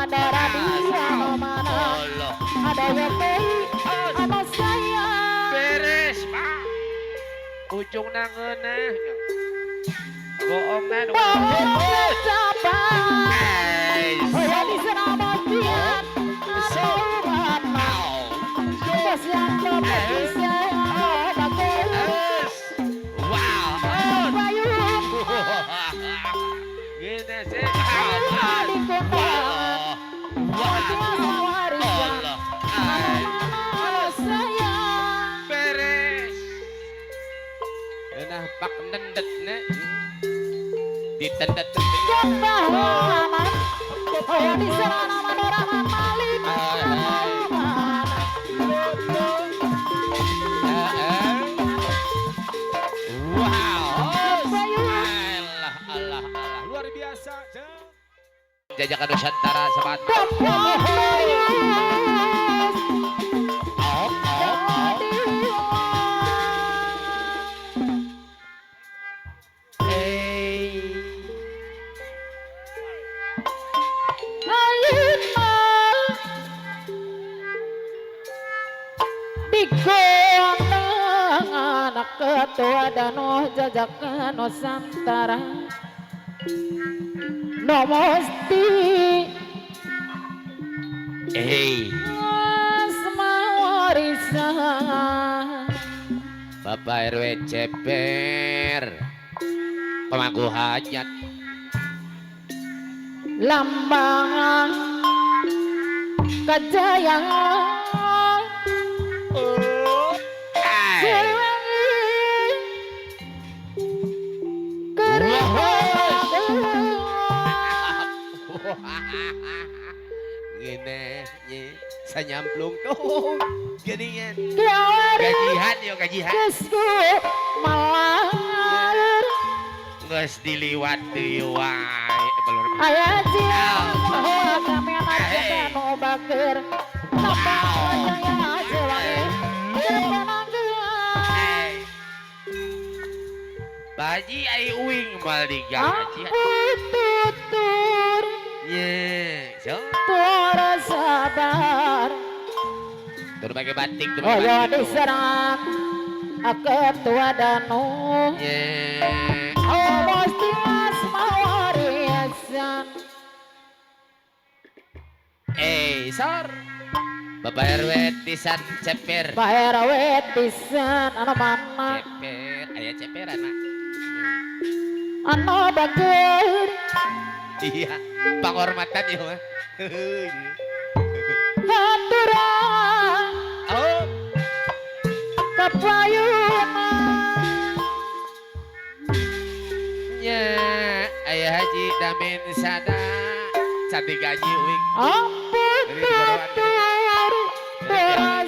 Amanda Radia mana ada WPI anu sayang beres Pak ujung nangeunah bohongna bohong capai hoya di selamat anu mana bos yang kompetisi beres. Nah, pak nendetna ditendet. Wow. Allah Allah Allah luar biasa. Jajakan Nusantara sahabat. Anak ketua dano jajakan Nusantara no mesti asma warisan Bapak RW Ceper pemangku hajat lambang kejayaan gini sanyamplung tuh geningan gajihan yo gajihan malar geus diliwat deui wae aya kami anak nu bager Baji ai uing mal digaji tutur ye so tur sabar tur pakai batik tur oh ya diserang ketua danu ye oh mesti asma warisan sor Bapak RW tisan ceper Pak RW tisan anu mana ceper aya ceperan mak anu bager iya penghormatan ya mah haturan oh kapayuna nya aya haji damin sada cantik gaji uing ampun tutur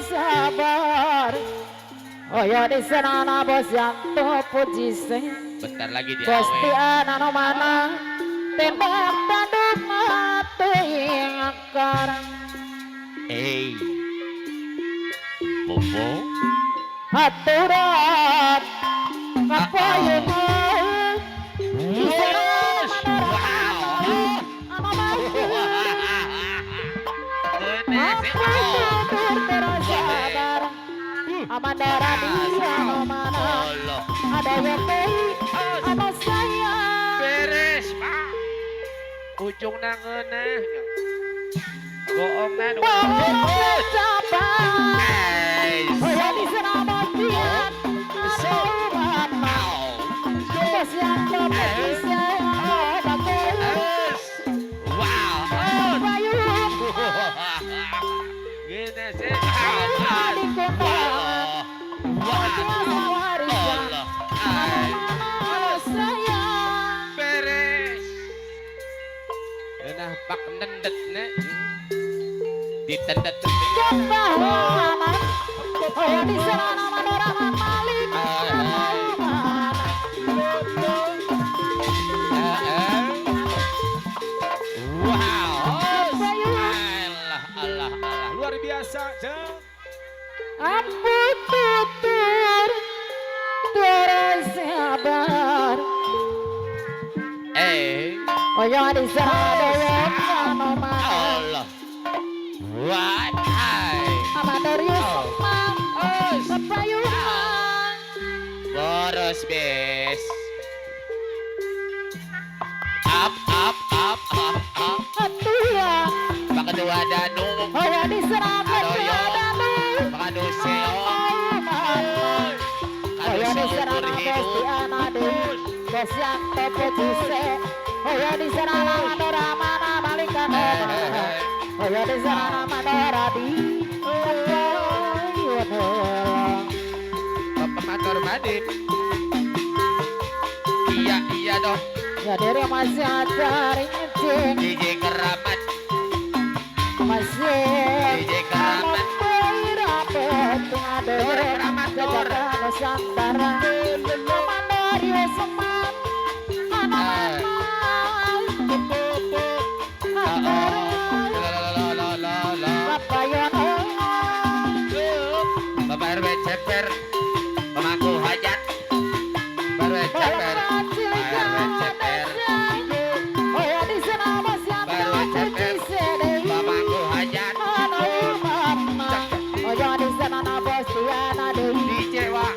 sabar oh ya di sana bos yanto puji sing bentar lagi dia Gusti anano mana tembak tanduk mati akar bobo aturan kapayuna Amanda Radia mana ada WPI anu sayang beres Pak ujung nangeunah bohongna bohong capai hoya di selamat anu mana bos yang kompetisi wow gini sih beres. Nah, pak nendetna ditendet. Wow. Allah Allah Allah luar biasa. Ampun tutur terus sabar. Oh ya di sana Wah, hai. Amadorius Mang Payuman. Boros bes. Up up up up up. Ketua. Pak Ketua Danu. Oh ya diserang Ketua Danu. Pak Duseo. Oh ya diserang Bestiana Dewi. Besianto Putise. Oh ya diserang Mandora mana balikan. Oh ya diserang Mandora di. Bapak Mator Madin. Iya iya dong. Ya dari masih ada ringcing. DJ Keramat. Masih. DJ Keramat. Dor Keramat dor. Nusantara. Mandori Seman. Bapak RW Ceper, pemangku hajat. RW Ceper, RW Ceper, RW Ceper, pemangku hajat. DJ Wak,